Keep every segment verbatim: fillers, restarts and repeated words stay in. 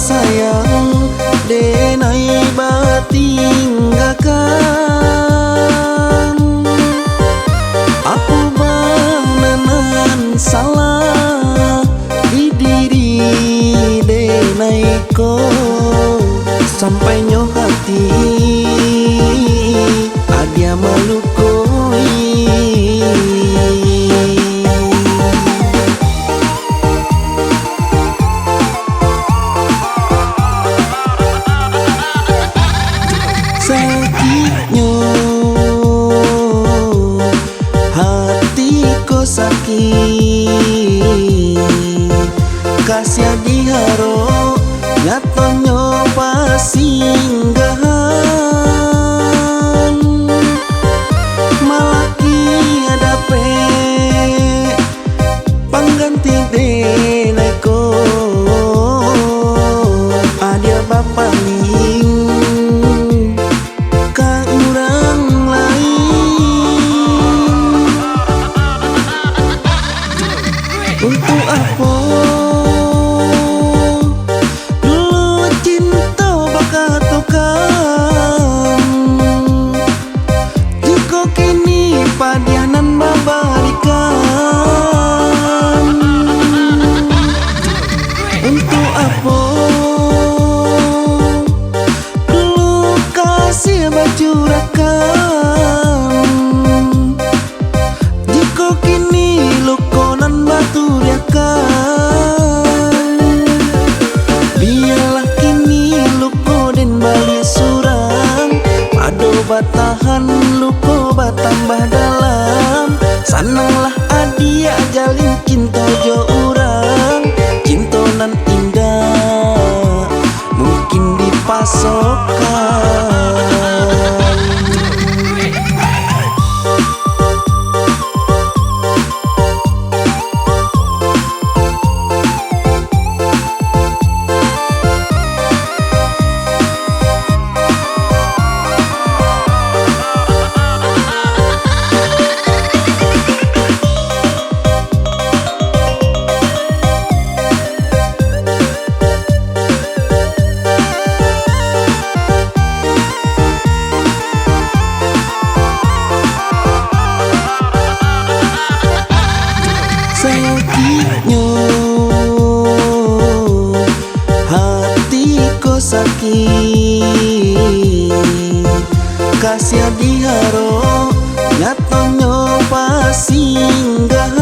sayang, denai batinggakan. Apo bana nan salah di diri denai ko, sampai nyo hati adia malukoi. Sakiknyo hati ko sakik, kasiah di harok, nyatonyo pasinggahan. Malah kini dapek pangganti denai ko, adia bapaling ka urang lain. Untuak apo dulu cinto bakatokan, jikok kini padiah nan babalikan? Untuak apo dulu kasiah bacurakan, jikok kini luko nan baturiakan? Bialah kini luko den baliak surang, pado batahan luko batambah dalam. Sananglah adiak jalin cinto jo urang, cinto nan indak mungkin dipasokan. Sakiknyo hati ko sakik, kasiah di harok, nyatonyo pasinggahan.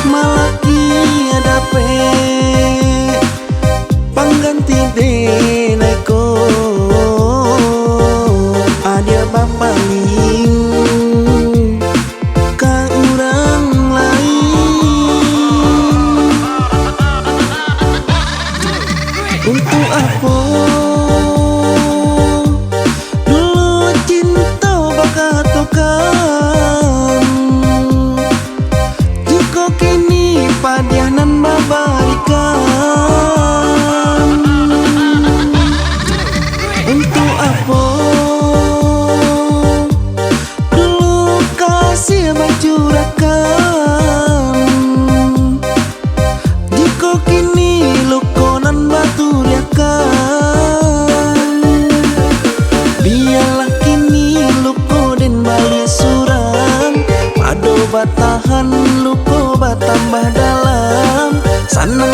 Malah kini dapek pangganti denai ko, adia bapaling ka urang lain. Untuak apo dulu cinto bakatokan, jikok kini padiah nan babalikan? Untuak apo dulu kasiah bacurakan, jikok kini luko nan baturiakan? Bialah kini luko den baliak surang, pado batahan luko batambah dalam. Sanang